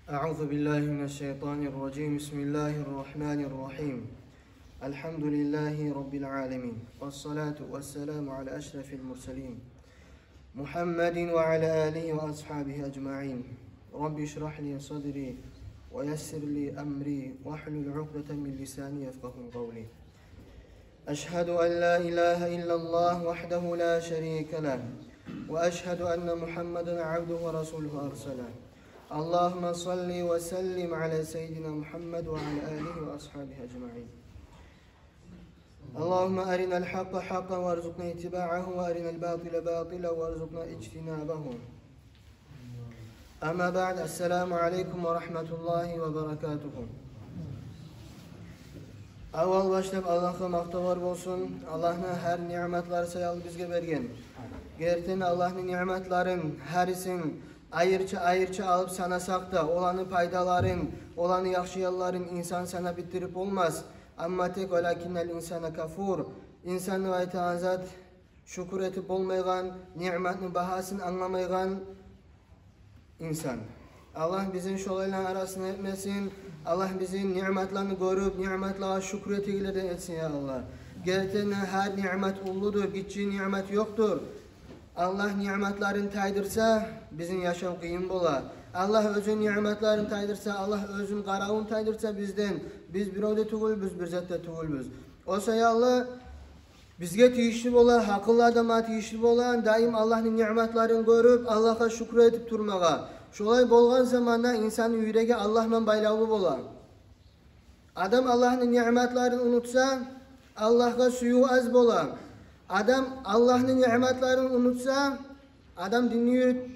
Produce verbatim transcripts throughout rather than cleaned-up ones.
أعوذ بالله من الشيطان الرجيم. بسم الله الرحمن الرحيم. الحمد لله رب العالمين. والصلاة والسلام على أشرف المرسلين محمد وعلى آله وأصحابه أجمعين. رب اشرح لي صدري ويسر لي أمري واحلل عقدة من لساني يفقهوا قولي. أشهد أن لا إله إلا الله وحده لا شريك له، وأشهد أن محمدا عبده ورسوله أرسله. اللهم صل وسلم على سيدنا محمد وعلى آله وأصحابه أجمعين. اللهم أرنا الحق حقا وارزقنا اتباعه، وأرنا الباطل باطلا وارزقنا اجتنابه. أما بعد، السلام عليكم ورحمة الله وبركاته. Аввал башлап Аллагьгъа макътавлар болсун, Аллагьны гьар ниъматлары саялы бизге берген. Гертиден, Аллагьны ниъматларын гьарисин айрыча-айрыча алып санасакъ да, оланы пайдаларын, оланы яхшы ялларын инсан санап битдирип болмас. Амма тек «ولكن الإنسان كفور», инсан деп айтагъан зат шюкюр этип болмайгъан, ниъматны багьасын англамайгъан инсан. Аллагь бизин шолайланы арасындан этмесин. Аллагь бизин ниъматланы гёрюп, ниъматлагъа шюкюр этегенлерден этсин, я Аллагь. Гертиден, гьар ниъмат уллудур, гиччи ниъмат ёкъдур. Аллагь ниъматларын тайдырса, бизин яшав къыйын бола. Аллагь оьзюню ниъматларын тайдырса, Аллагь оьзюню къаравун тайдырса бизден, биз бирев де тюгюлбюз, бир зат да тюгюлбюз. О саялы бизге тийишли бола, гьакъыллы адамгъа тийишли бола даим Аллагьны ниъматларын гёрюп, Аллагьгъа шюкюр этип турмагъа. Шолай болгъан заманда инсанны юреги Аллагь булан байлавлу бола. Адам Аллагьны ниъматларын унутса, Аллагьгъа сююв аз бола. Адам Аллагьны ниъматларын унутса, адам динни юрют-,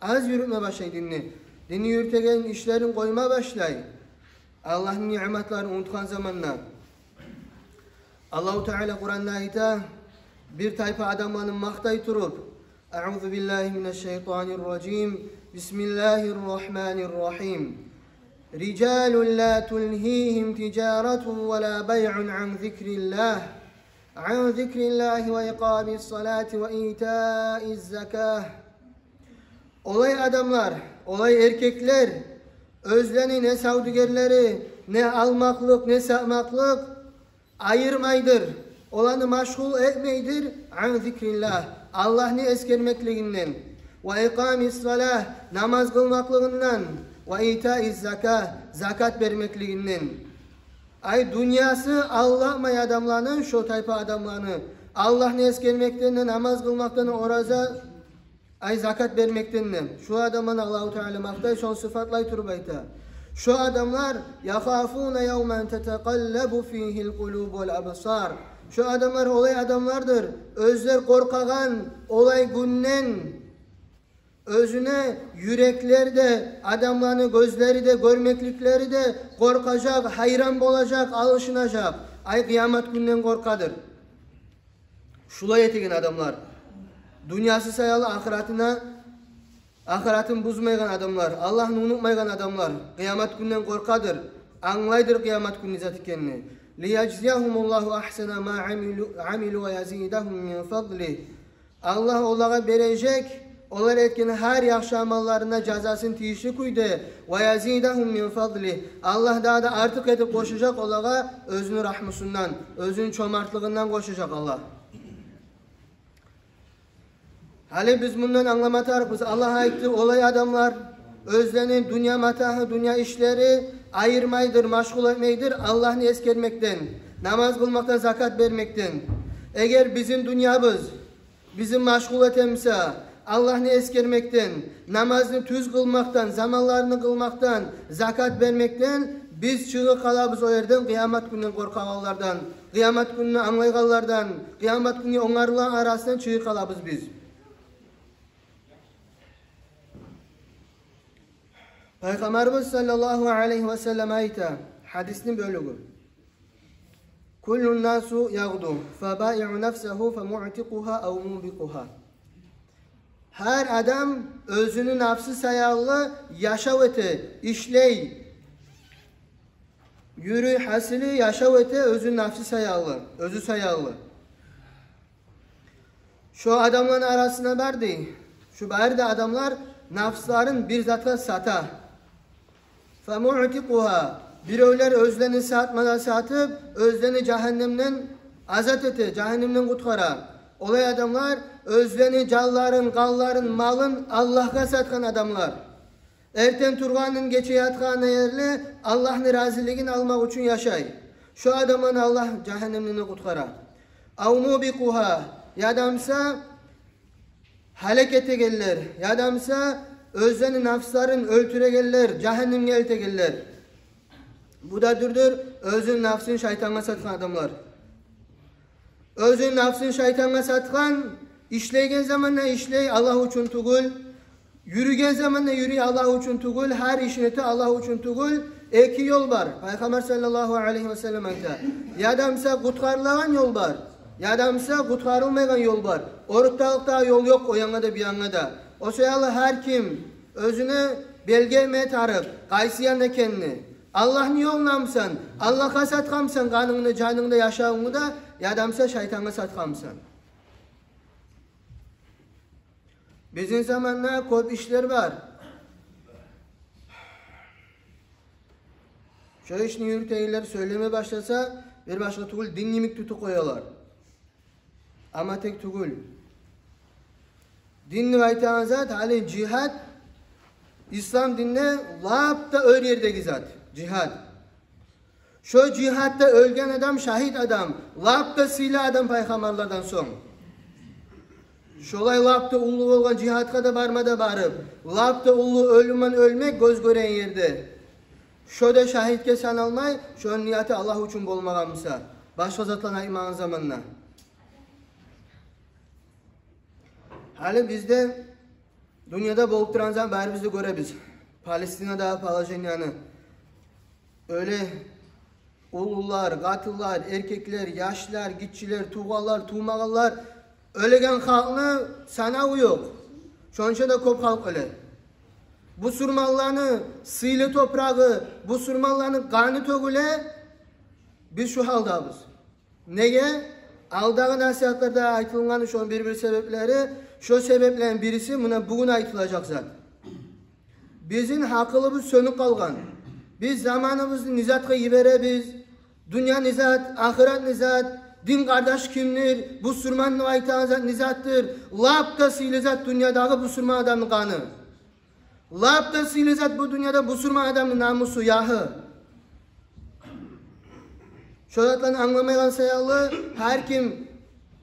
аз юрютме башлай динни. Динни юрютеген ишлерин къойма башлай. Аллагьны ниъматларын унутгъан заманда. Аллагьу Таала Къуранда айта, бир тайпа адамланы макътай туруп: أعوذ بالله من الشيطان الرجيم. بسم الله الرحمن الرحيم. رجال لا تلهيهم تجارة ولا بيع عن ذكر الله، عن ذكر الله وإقام الصلاة وإيتاء الزكاة. Олай адамлар, олай эркеклер, оьзлени не савдюгерлери, не алмакълыкъ, не сатмакълыкъ айырмайдыр, оланы машгъул этмейдир, عن ذكر الله, Аллагьны эсгермеклигинден, وإقام الصلاة, намаз къылмакълыгъындан, وإيتاء الزكاة, закат бермеклигинден. Ай, дюньясы алдатмай адамланы, шо тайпа адамланы, Аллагьны эсгермекден де, намаз къылмакъдан да, ораза, ай, закат бермекден де. Шо адамланы Аллагьу Таала макътай, шону сыфатлай туруп айта. Шо адамлар: يخافون يوما تتقلب فيه القلوب والأبصار. Шо адамлар олай адамлардыр, оьзлер къоркъагъан олай гюнден, оьзюне юреклер де, адамланы гёзлери де, гёрмекликлери де къоркъажакъ, гьайран болажакъ, алышынажакъ. Ай, къыямат гюнден къоркъадыр. Шулай этеген адамлар, дюньясы саялы ахыратына, ахыратын бузмайгъан адамлар, Аллагьны унутмайгъан адамлар къыямат гюнден къоркъадыр, англайдыр къыямат гюнню не зат экенни. ليجزيهم الله أحسن ما عملوا، عملوا ويزيدهم من فضله. Аллагь олагъа бережек олар этген гьар яхшы амалларына жазасын тийишли кюйде, ويزيدهم من فضله. Аллагь дагъы да артыкъ этип къошажакъ олагъа оьзюню рагьмусундан, оьзюню чомартлыгъындан къошажакъ Аллагь. Гьали биз мундан англама тарыкъбыз, Аллагь айтды, олай адамлар оьзлени дюнья матагьы, дюнья ишлери айырмайдыр, машгъул этмейдир Аллагьны эсгермекден, намаз къылмакъдан, закат бермекден. Эгер бизин дюньябыз бизин машгъул этемсе Аллагьны эсгермекден, намазны тюз къылмакъдан, заманларында къылмакъдан, закат бермекден, биз чыгъып къалабыз о ерден къыямат гюнден къоркъагъанлардан, къыямат гюнню англайгъанлардан, къыямат гюнге онгарылгъан арасындан чыгъып къалабыз биз. Пайхаммарыбыз саллаллагьу алайгьи ва саллам айта, гьадисни бёлюгю: كل الناس يغدو فبائع نفسه فمعتقها أو موبقها. Гьар адам оьзюню нафсы саялы яшав эте, ишлей, юрюй, гьасили яшав эте оьзюню нафсы саялы, оьзю саялы. Шо адамланы арасына бар дей, шо бары да адамлар нафсларын бир затгъа сата. فمعتقها. Биревлер оьзлени сатма да сатып, оьзлени жагьаннемден азат эте, жагьаннемден къутгъара. Олай адамлар оьзлени жанларын, къанларын, малын Аллагьгъа сатгъан адамлар. Эртен тургъанын, гече ятгъанына ерли Аллагьны разилигин алмакъ учун яшай. Шо адамланы Аллагь жагьаннемден къутгъара. أو موبقها, ядамса гьалек этегенлер, ядамса оьзлени нафсларын оьлтюрегенлер, жагьаннемге элтегенлер. Бу да дюрдюр оьзюн нафсын шайтангъа сатгъан адамлар. Оьзюн нафсын шайтангъа сатгъан, ишлейген заманда ишлей Аллагь учун тюгюл, юрюген заманда юрюй Аллагь учун тюгюл, гьар ишин эте Аллагь учун тюгюл. Эки ёл бар. Пайхаммар саллаллагьу алайгьи васаллам айта: ядамса къутгъарылагъан ёл бар, ядамса къутгъарылмайгъан ёл бар. Орталыкъда ёл ёкъ о янгъа да, бу янгъа да. О саялы гьар ким оьзюне белги этме тарыкъ, къайсы янда экенни. Аллагьны ёлундамысан, Аллагьгъа сатгъанмысан къанынгны, жанынгны, яшавунгну да, ядамса шайтангъа сатгъанмысан? Бизин заманда кёп ишлер бар. Шо ишни юрютегенлер сёйлеме башласа, бир башгъа тюгюл, дин йимик тутуп къоялар. Амма тек тюгюл. Дин деп айтагъан зат, гьали жигьад, ислам динде лап да оьр ердеги зат, жигьад. Шо жигьадда оьлген адам, шагьит адам, лап да сыйлы адам пайхаммарлардан сонг. Шолай лап да уллу болгъан жигьадгъа да барма да барып, лап да уллу оьлюм мен оьлмек гёз гёреген ерде. Шо да шагьитге саналмай, шону нияты Аллагь учун болмагъан буса, башгъа затланы айтмагъан заманда. Гьали бизде дюньяда болуп турагъан зат барыбыз да гёребиз. Палестинадагъы положенияны. Оьле уллулар, къатынлар, эркеклер, яшлар, гиччилер, тувгъанлар, тувмагъанлар. Оьлеген халкъны санаву ёкъ. Шонча да кёп халкъ оьле. Бусурманланы сыйлы топурагъы, бусурманланы къаны тёгюле, биз шу гьалдабыз. Неге? Алдагъы насигьатларда айтылгъан шону бир-бир себеплери, шо себеплени бириси муна бугюн айтылажакъ зат. Бизин гьакъылыбыз сёнюп къалгъан. Биз заманыбызны не затгъа йиберебиз? Дюнья не зат, ахырат не зат, дин къардаш кимдир, бусурман деп айтагъан зат не затдыр? Лап да сыйлы зат дюньядагъы бусурман адамны къаны. Лап да сыйлы зат бу дюньяда бусурман адамны намусу, ягьы. Шо затланы англамайгъан саялы, гьар ким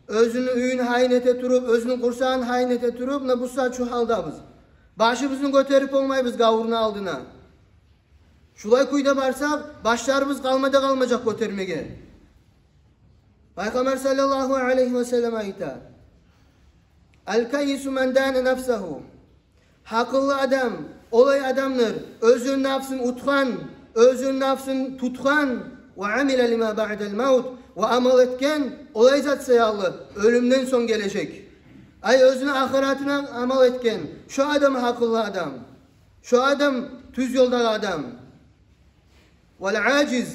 оьзюню уьюн гьайын эте туруп, оьзюню къурсагъын гьайын эте туруп, муна бу сагьат шу гьалдабыз. Башыбызны гётерип болмайбыз гавурну алдына. Шулай кюйде барсакъ, башларыбыз къалма да къалмажакъ гётермеге. Пайхаммар саллаллагьу алайгьи васаллам айта: الكيس من دان نفسه. Гьакъыллы адам олай адамдыр, оьзюню нафсын утгъан, оьзюню нафсын тутгъан, وعمل لما بعد الموت, ва амал этген олай зат саялы, оьлюмден сонг гележек. Ай, оьзюню ахыратына амал этген, шо адам гьакъыллы адам. Шо адам тюз ёлдагъы адам. والعاجز,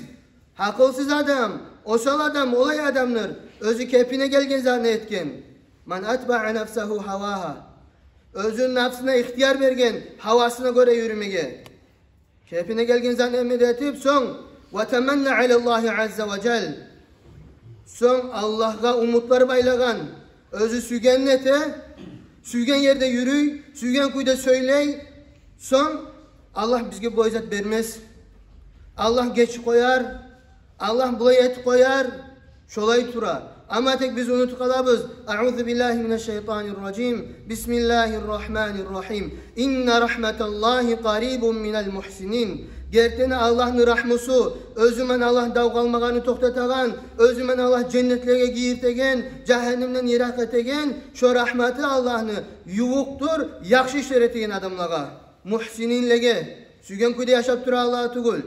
гьакъылсыз адам, осал адам олай адамдыр, оьзю кепине гелген затны этген. من أتبع نفسه هواها. Оьзюню нафсына ихтияр берген, гьавасына гёре юрюмеге. Кепине гелген затны эмет этип, сонг وتمنى على الله عز وجل. Сонг Аллагьгъа умутлар байлагъан, оьзю сюйгенин эте, сюйген ерде юрюй, сюйген кюйде сёйлей. Сонг Аллагь бизге булай зат бермес, Аллагь гечип къояр, Аллагь булай этип къояр. Шолай тура. Амма тек биз унутуп къалабыз. أعوذ بالله من الشيطان الرجيم. بسم الله الرحمن الرحيم. إن رحمة الله قريب من المحسنين. Гертиден Аллагьны рагьмусу, оьзю мен Аллагь дав къалмагъанны токътатагъан, оьзю мен Аллагь женнетлеге гийиртеген, жагьаннемден йыракъ этеген, шо рагьматы Аллагьны ювукъдур яхшы ишлер этеген адамлагъа, мухсининлеге, сюйген кюйде яшап турагъанлагъа тюгюл.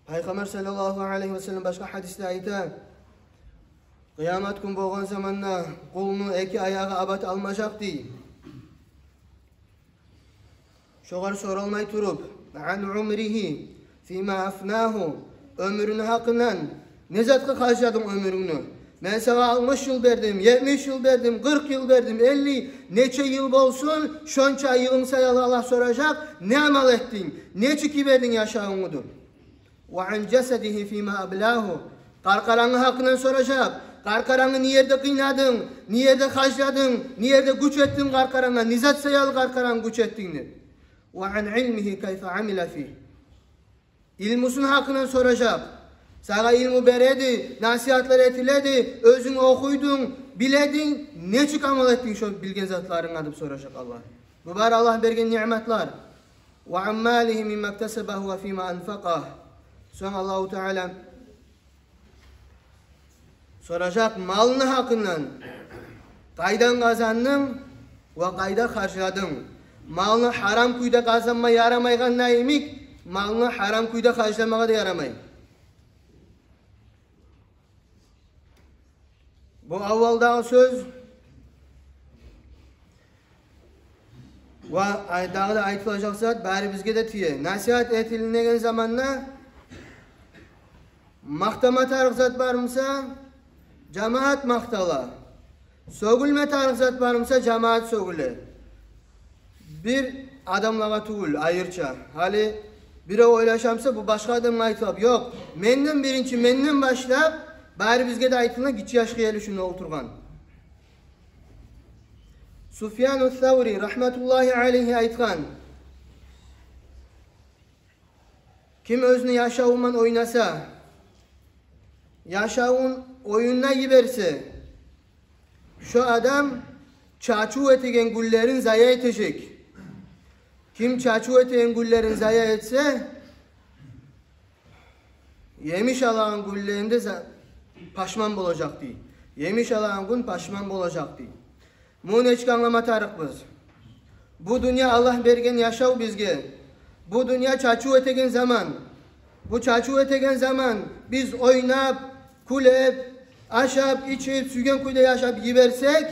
Пайхаммар саллаллагьу алайгьи васаллам башгъа гьадисде айта: къыямат гюн болгъан заманда къулну эки аягъы абат алмажакъ, дей. Шогъар соралмай туруп, عن عمره فيما أفناه, оьмюрюню гьакъындан, не затгъа харжладынг оьмюрюнгню? Мен сагъа алтмыш йыл бердим, етмиш йыл бердим, къыркъ йыл бердим, элли, нече йыл болсун, шонча йылынг саялы Аллагь соражакъ: не амал этдинг, нечик йибердинг яшавунгну деп. Ва ан жасадигьи фима аблагьу. Къаркъарангны гьакъындан соражакъ. Къаркъарангны не ерде къыйнадынг, не ерде харжладынг, не ерде гюч этдинг къаркъарангны, не зат саялы къаркъарангны гюч этдинг деп. Ва ан илмигьи кайфа амила фигь. Илмусун гьакъындан соражакъ. Сагъа илму береди, насигьатлар этиледи, оьзюнг охуйдунг, билединг, нечик амал этдинг шо билген затларынга деп соражакъ Аллагь. Бу бары Аллагь берген ниъматлар. Ва ан малигьи мимма иктасабагьу ва фима анфакъагь. Сонг Аллагьу Таала соражакъ малыны гьакъындан. Къайдан къазандынг ва къайда харжладынг? Малны гьарам кюйде къазанма ярамайгъанда йимик, малны гьарам кюйде харжламагъа да ярамай. Бу аввалдагъы сёз. Ва ай-, дагъы да айтылажакъ зат барыбызгъа да тие. Насигьат этилинеген заманда макътама тарыкъ зат бармыса, жамаат макътала. Сёгюлме тарыкъ зат бармыса, жамаат сёгюле. Бир адамлагъа тюгюл айрыча. Гьали бирев ойлашамса, бу башгъа адамгъа айтылып, ёкъ, менден биринчи, менден башлап, барыбызгъа да айтылына, гиччи яшгъа ерли шунда олтургъан. Суфьяну Саври рагьматуллагьи алайгьи айтгъан: ким оьзюню яшаву ман ойнаса, яшавун оюнуна йиберсе, шо адам чачув этеген гюнлерин зая этежек. Ким чачув этеген гюнлерин зая этсе, емиш алагъан гюнлеринде за-, пашман болажакъ дей. Емиш алагъан гюн пашман болажакъ дей. Муну нечик англама тарыкъбыз? Бу дюнья Аллагь берген яшав бизге. Бу дюнья чачув этеген заман. Бу чачув этеген заман биз ойнап, кюлеп, ашап, ичип, сюйген кюйде яшап йиберсек,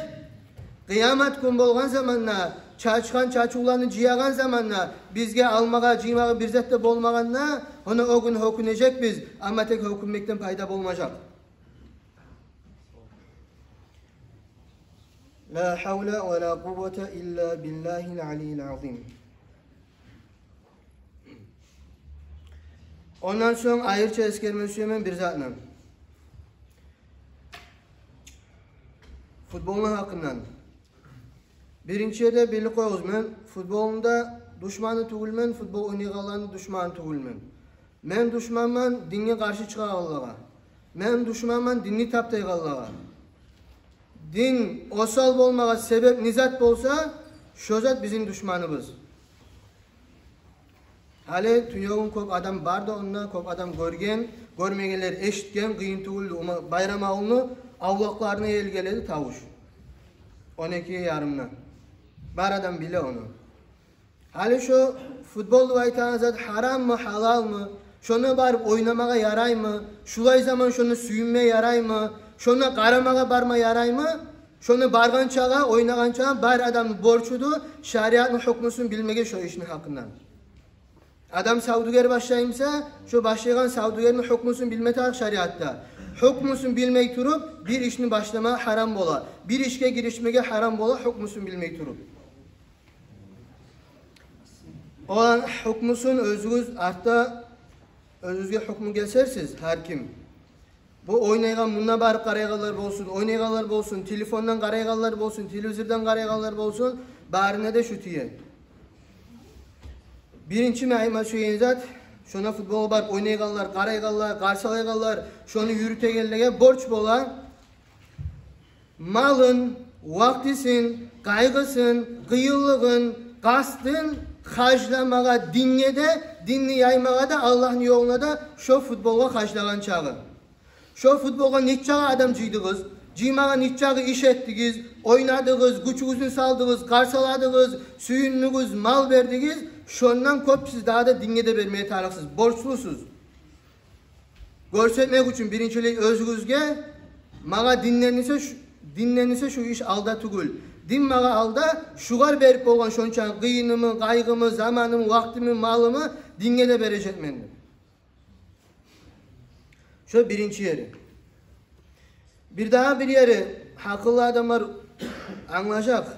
къыямат гюн болгъан заманда, чачгъан чачувланы жыягъан заманда, бизге алмагъа, жыймагъа бир зат да болмагъанда, ону о гюн гьёкюнежекбиз, амма тек гьёкюнмекден пайда болмажакъ. Ла гьавла ва ла къуввата илла биллагьил алиййил азим. Ондан сонг айрыча эсгерме сюемен бир затны. Футболну гьакъындан. Биринчи ерде билип къоюгъуз, мен футболну да душманы тюгюлмен, футбол ойнайгъанланы душманы тюгюлмен. Мен душманман динге къаршы чыгъагъанлагъа. Мен душманман динни таптайгъанлагъа. Дин осал болмагъа себеп не зат болса, шо зат бизин душманыбыз. Гьали тюнегюн кёп адам барды онда, кёп адам гёрген, гёрмегенлер эшитген, къыйын тюгюлдю. Ума-, Байрамавулну авлакъларына гелгенледи тавуш. Он экиге ярымда. Бар адам биле ону. Гьали шо футбол деп айтагъан зат гьараммы, гьалалмы? Шонда барып ойнамагъа яраймы? Шулай заман шонда сююнме яраймы? Шонда къарамагъа барма яраймы? Шонда баргъанчагъа, ойнагъанчагъа бар адамны борчуду шариатны гьукмусун билмеге шо ишни гьакъындан. Адам савдюгер башлаймыса, шо башлайгъан савдюгерни гьукмусун билме тарыкъ шариатда. Гьукмусун билмей туруп, бир ишни башлама гьарам бола. Бир ишге гиришмеге гьарам бола, гьукмусун билмей туруп. Оланы гьукмусун оьзюгюз артда оьзюгюзге гьукму гесерсиз, гьар ким. Бу ойнайгъан, мунда барып къарайгъанлар болсун, ойнайгъанлар болсун, телефондан къарайгъанлар болсун, телевизордан къарайгъанлар болсун, барына да шу тие. Биринчи мен айтма сюеген зат, шонда футболгъа барып ойнайгъанлар, къарайгъанлар, къарсалайгъанлар, шону юрютегенлеге борч бола малын, вакътисин, къайгъысын, къыйынлыгъын, къастын харжламагъа динге де, динни яймагъа да, Аллагьны ёлуна да шо футболгъа харжлагъан чагъы. Шо футболгъа нечакъы адам жыйдыгъыз, жыймагъа нечакъы иш этдигиз, ойнадыгъыз, гючюгюзню салдыгъыз, къарсаладыгъыз, сююндюгюз, мал бердигиз, шондан кёп сиз дагъы да динге де бермеге тарыкъсыз, борчлусуз. Гёрсетмек учун биринчилей оьзюгюзге, магъа динден эсе шу, динден эсе шу иш алда тюгюл. Дин магъа алда, шугъар берип болгъан шонча къыйынымы, къайгъымы, заманымы, вакътимни, малымы динге де бережекмен деп. Шо биринчи ери. Бирдагъы бир ери, гьакъыллы адамлар англажакъ.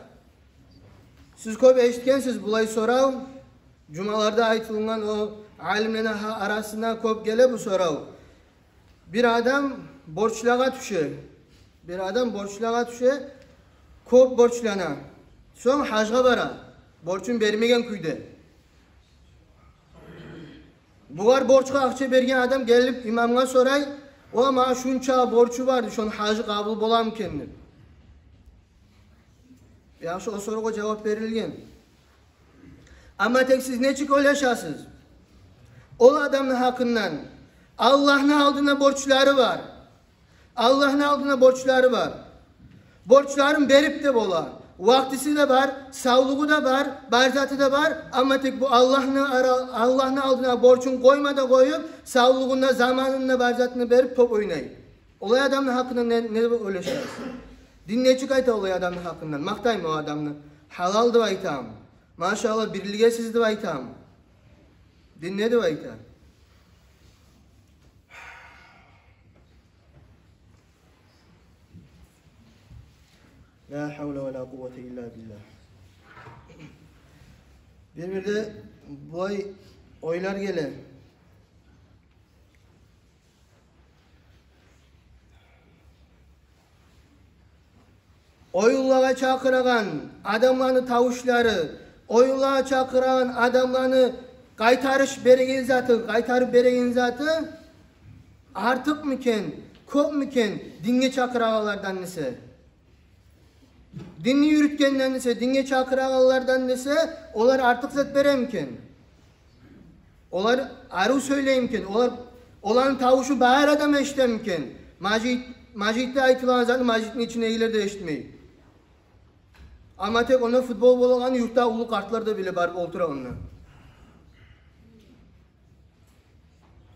Сиз кёп эшитгенсиз булай сорав, жумаларда айтылынгъан, о алимлени гьа-, арасында кёп геле бу сорав. Бир адам борчлагъа тюше. Бир адам борчлагъа тюше, кёп борчлана. Сонг гьажгъа бара, борчун бермеген кюйде. Бугъар борчгъа акъча берген адам гелип имамгъа сорай: «О, магъа шунча борчу бар, шону гьажы къабул боламы экен?» — деп. Яхшы, о соравгъа жавап берилген. Амма тек сиз нечик ойлашасыз? Ол адамны гьакъындан Аллагьны алдына борчлары бар. Аллагьны алдына борчлары бар. Борчларын берип де бола. Вакътиси де бар, савлугъу да бар, бар заты да бар. Амма тек бу Аллагьны ара-, Аллагьны алдына борчун къойма да къоюп, савлугъун да, заманын да, бар затын да берип топ ойнай. Олай адамны гьакъында не, не деп ойлашасыз? Дин нечик айта олай адамны гьакъындан? Макътаймы о адамны? Гьалал деп айтамы? Машалла, бирлигесиз деп айтамы? Дин не деп айта? Ла гьавла ва ла къуввата илла биллагь. Бир-бирде булай ойлар геле. Оюнлагъа чакъырагъан адамланы тавушлары, оюнлагъа чакъырагъан адамланы къайтарыш береген заты, къайтарып береген заты артыкъмы экен, кёпмю экен динге чакъырагъанлардан эсе? Динни юрютгенден эсе, динге чакъырагъанлардан эсе, олар артыкъ зат береми экен? Олар арив сёйлейми экен? Олар, оланы тавушун бары адам эшитеми экен? Межит, межитде айтылагъан затны межитни ичиндегилер де эшитмей. Амма тек онда футбол болагъан, юртда уллу къартлар да биле барып олтура онда.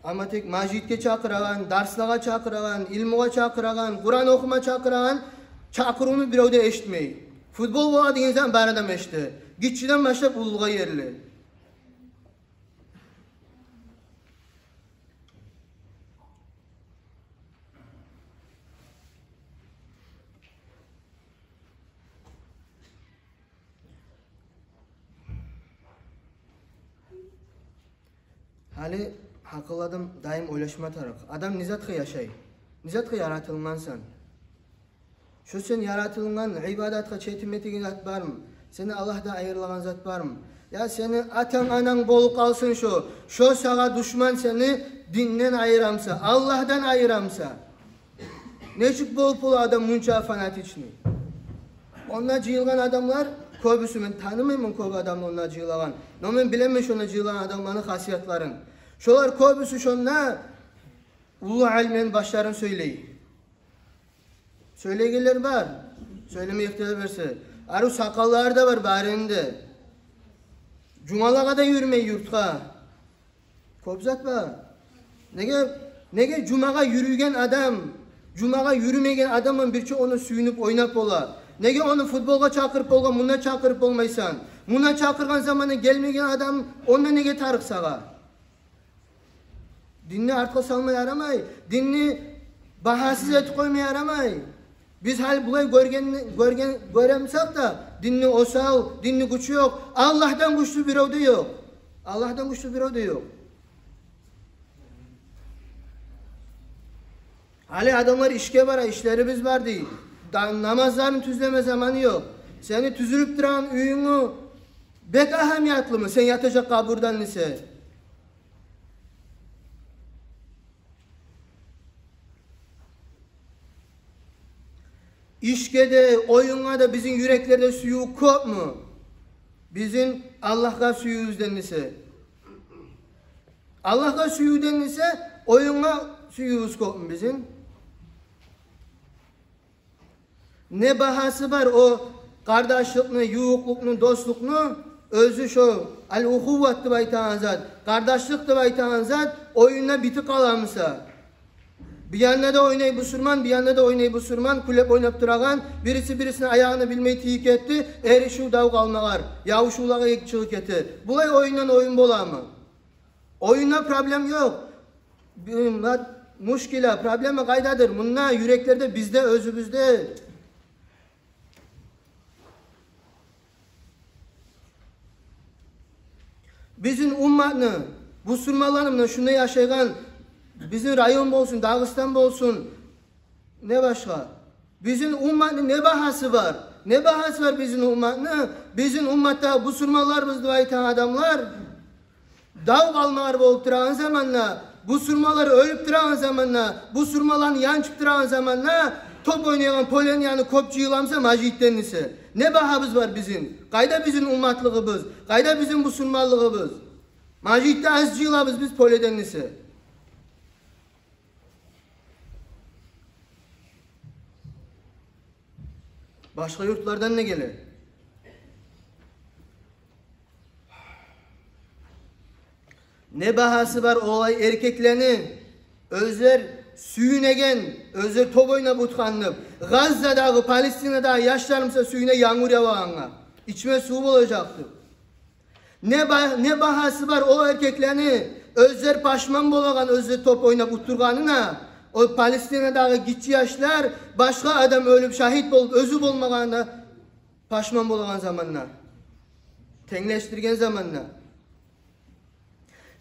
Амма тек межитге чакъырагъан, дарслагъа чакъырагъан, илмугъа чакъырагъан, Къуран охума чакъырагъан чакъырывну бирев де эшитмей. Футбол бола деген заман бары адам эшите. Гиччиден башлап уллугъа ерли. Гьали гьакъыллы адам дайым ойлашма тарыкъ. Адам не затгъа яшай? Не затгъа яратылгъансан? Шо сен яратылгъан ибадатгъа четим этеген зат бармы? Сени Аллагьдан айырлагъан зат бармы? Я сени атанг-ананг болуп къалсын шо, шо сагъа душман, сени динден айыра буса, Аллагьдан айыра буса. Нечик болуп бола адам мунча фанатичный? Онда жыйылгъан адамлар кёбюсю, мен танымайман кёп адамны онда жыйылагъан. Но мен билемен шонда жыйылагъан адамланы хасиятларын. Шолар кёбюсю шонда уллу алимлени башларын сёйлей. Сёйлейгенлер бар. Сёйлеме ихтияр берсе. Арив сакъаллары да бар барыны да. Жумалагъа да юрюмей юртгъа. Кёп зат бар. Неге, неге жумагъа юрюйген адам, жумагъа юрюмейген адамдан бирче ону сююнюп ойнап бола? Неге ону футболгъа чакъырып болгъан, мунда чакъырып болмайсан? Мунда чакъыргъан заманда гелмеген адам онда неге тарыкъ сагъа? Динни артгъа салма ярамай. Динни багьасыз этип къойма ярамай. Биз гьали булай гёрген, гёрген, гёре бусакъ да, динни осал, динни гючю ёкъ. Аллагьдан гючлю бирев де ёкъ. Аллагьдан гючлю бирев де ёкъ. Гьали адамлар ишге бара, ишлерибиз бар дей. Да, намазларын тюзлеме заманы ёкъ. Сени тюзюлюп турагъан уьюнгю бек агьамиятлымы, сен ятажакъ къабурдан эсе? Ишге де, оюнгъа да бизин юреклерде сююв кёпмю? Бизин Аллагьгъа сюювюзден эсе. Аллагьгъа сюювден эсе, оюнгъа сюювюз кёпмю бизин? Не багьасы бар о къардашлыкъны, ювукълукъну, дослукъну? Оьзю шо ал-ухувват деп айтагъан зат, къардашлыкъ деп айтагъан зат оюнда битип къала буса. Бир янда да ойнай бусурман, бир янда да ойнай бусурман, кюлеп ойнап турагъан, бириси бирисини аягъына билмей тийип гетди, эришив, дав къалмагъар, ябушувлагъа чыгъып гете. Булай оюндан оюн боламы? Оюнда проблем ёкъ. Бир, мат, Мушкила, проблема къайдадыр? Мунда, юреклерде, бизде, оьзюбюзде. Бизин умматны, бусурманланы, муна шунда яшайгъан, бизин район болсун, Дагъыстан болсун, не башгъа, бизин умматны не багьасы бар? Не багьасы бар бизин умматны? Бизин умматда бусурманларбыз деп айтагъан адамлар дав къалмагъар болуп турагъан заманда, бусурманлар оьлюп турагъан заманда, бусурманланы янчып турагъан заманда, топ ойнайгъан полени янына кёп жыйыламса, межитден эсе, не багьабыз бар бизин? Къайда бизин умматлыгъыбыз? Къайда бизин бусурманлыгъыбыз? Межитде аз жыйылабыз биз поледен эсе. Башгъа юртлардан да геле. Не багьасы бар олай эркеклени, оьзлер сююнеген, оьзлер топ ойнап утгъанны, Гъаззадагъы, Палестинадагъы яшларымса сююне янгур явагъангъа, ичме сув болажакъ деп. Не ба-, не багьасы бар о эркеклени, оьзлер пашман болагъан, оьзлер топ ойнап утдургъанына, о Палестинадагъы гиччи яшлар, башгъа адам оьлюп, шагьит болуп, оьзю болмагъанына пашман болагъан заманда, тенглешдирген заманда.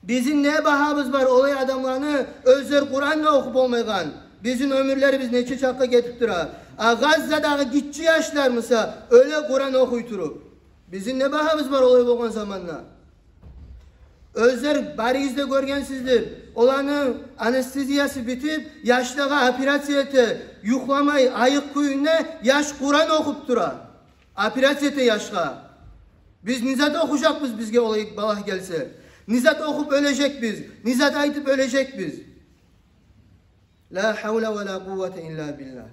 Бизин не багьабыз бар олай адамланы, оьзлер Къуран да охуп болмайгъан? Бизин оьмюрлерибиз нече чакъгъа гетип тура. А Гъаззадагъы гиччи яшлармыса оьле Къуран охуй туруп. Бизин не багьабыз бар олай болгъан заманда? Оьзлер, баригиз де гёргенсиздир, оланы анестезиясы битип, яшлагъа операция эте, юхламай, айыкъ кюйде яш Къуран охуп тура. Операция эте яшгъа. Биз не зат охужакъбыз, бизге олай балагь гелсе? Не зат охуп оьлежекбиз? Не зат айтып оьлежекбиз? Ла гьавла ва ла къуввата илла биллагь.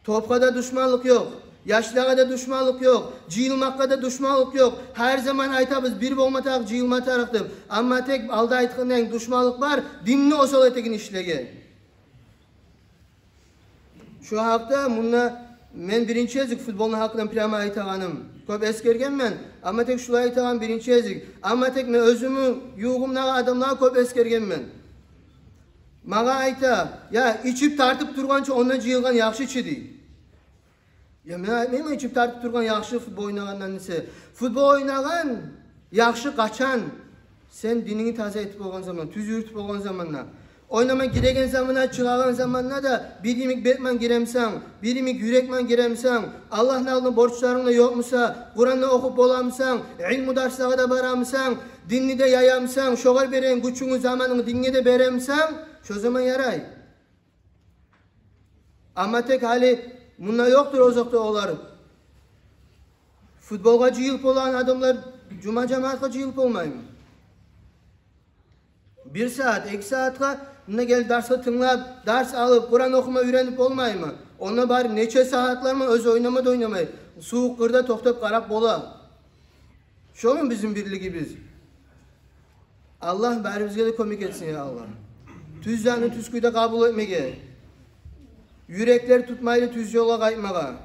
Топгъа да душманлыкъ ёкъ, яшлагъа да душманлыкъ ёкъ, жыйылмакъгъа да душманлыкъ ёкъ. Гьар заман айтабыз, бир болма тарыкъ, жыйылма тарыкъ деп. Амма тек алда айтгъандай душманлыкъ бар динни осал этеген ишлеге. Шу гьакъда мунда мен биринчи гезик футболну гьакъындан прямо айтагъаным. Кёп эсгергенмен, амма тек шулай айтагъан биринчи гезик. Амма тек мен оьзюмню ювугъумдагъы адамлагъа кёп эсгергенмен. Магъа айта: «Я, ичип тартып тургъанча, ондан жыйылгъан яхшы чы», — дей. Я, мен айтмайман ичип тартып тургъан яхшы футбол ойнагъандан эсе. Футбол ойнагъан яхшы къачан? Сен динингни таза этип болгъан заман, тюз юрютюп болгъан заманда. Ойнама гиреген заманда, чыгъагъан заманда да бир йимик бетмен гиремсен, бир йимик юрекмен гиремсен, Аллагьны алдына борчларынг да ёкъмуса, Къуран да охуп боламысан, илму дарслагъа да барамысан, динни де яямысан, шогъар береген гючюнгню, заманынгны динге де беремисан, шо заман ярай. Амма тек гьали мунда ёкъдур озокъда олар. Футболгъа жыйылып болагъан адамлар жума жамаатгъа жыйылып болмаймы? Бир сагьат, эки сагьатгъа мунда гелип дарсгъа тынглап, дарс алып, Къуран охума уьйренип болмаймы? Онда бар нече сагьатлар ма оьзю ойнама да ойнамай, сувукъ къырда токътап къарап бола. Шону бизин бирлигибиз. Аллагь барибизге де кёмек этсин, я Аллагь. Тюз затны тюз кюйде къабул этмеге, юреклер тутмайлы тюз ёлгъа къайтмагъа.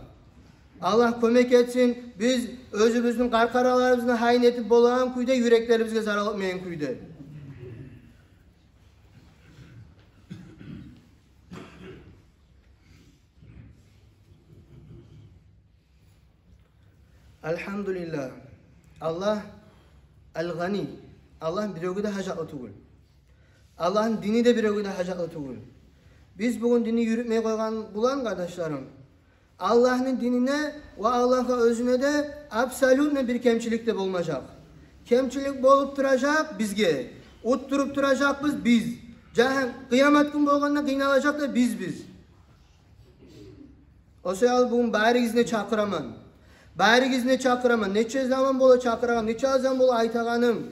Аллагь кёмек этсин, биз оьзюбюзню къаркъараларыбызны гьайын этип болагъан кюйде, юреклерибизге зарал этмейген кюйде. Альгьамдулиллагь. Аллагь Аль-Гъани. Аллагь биревге де гьажатлы тюгюл. Аллагьны дини де биревге де гьажатлы тюгюл. Биз бугюн динни юрютмей къойгъан булан, къардашларым, Аллагьны динине ва Аллагьгъа оьзюне де абсолютно бир кемчилик де болмажакъ. Кемчилик болуп туражакъ бизге. Утдуруп туражакъбыз биз. Жагьан-, къыямат гюн болгъанда къыйналажакъ да биз, биз. О саялы бугюн баригизни чакъыраман. Баригизни чакъыраман. Нече заман бола чакъырагъан, нече заман бола айтагъаным.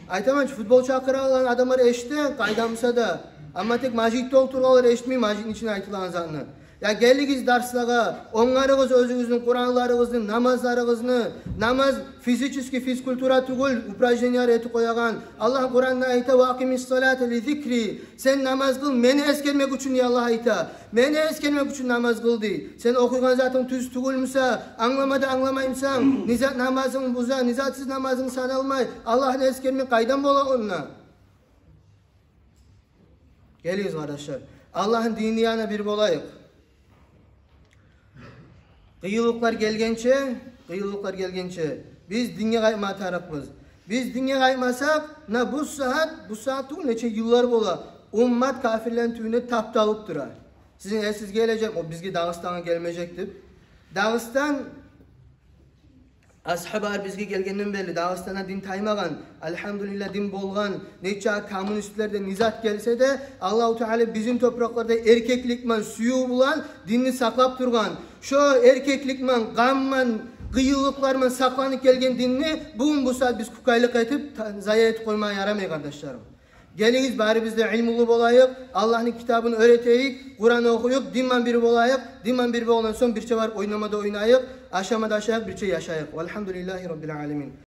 Айтаман чы, футбол чакъырагъан адамлар эшите, къайда буса да. Амма тек межитде олтургъанлар эшитмей межитни ичинде айтылагъан затны. Я, гелигиз дарслагъа, онгарыгъыз оьзюгюзню Къуранларыгъызны, намазларыгъызны. Намаз физический физкультура тюгюл, упражнениялар этип къоягъан. Аллагь Къуранда айта: «Ва акъимис салата ли зикри». Сен намаз къыл мени эсгермек учун, дей Аллагь айта. Мени эсгермек учун намаз къыл, дей. Сен охуйгъан затынг тюз тюгюл буса, англама да англамаймысан, не зат намазынг буза, не затсыз намазынг саналмай, Аллагьны эсгермек къайдан бола онда? Гелигиз, къардашлар, Аллагьны динини янына бир болайыкъ. Къыйынлыкълар гелгенче, къыйынлыкълар гелгенче биз динге къайтма тарыкъбыз. Биз динге къайтмасакъ, муна бу сагьат, бу сагьат тюгюл, нече йыллар бола, уммат капирлени тюбюнде тапталып тура. Сизин эсигизге гележек, о бизге, Дагъыстангъа гелмежек деп. Дагъыстан асгьабалар бизге гелгенден берли Дагъыстанда дин таймагъан, альгьамдулиллагь, дин болгъан. Нече коммунистлер де, не зат гелсе де, Аллагьу Таала бизин топуракъларда эркеклик ман, сююв булан динни сакълап тургъан. Шо эркеклик ман, гъам ман, къыйынлыкълар ман сакъланып гелген динни бугюн бу сагьат биз кукайлыкъ этип, та-, зая этип къоймагъа ярамай, къардашларым. Гелигиз, барибиз де илмулу болайыкъ, Аллагьны китабын уьйретейик, Къуран охуюкъ, дин ман бир болайыкъ, дин ман бир болгъан сонг бирче барып ойнама да ойнайыкъ, ашама да ашайыкъ, бирче яшайыкъ. Валгьамдулиллагьи раббил аламин.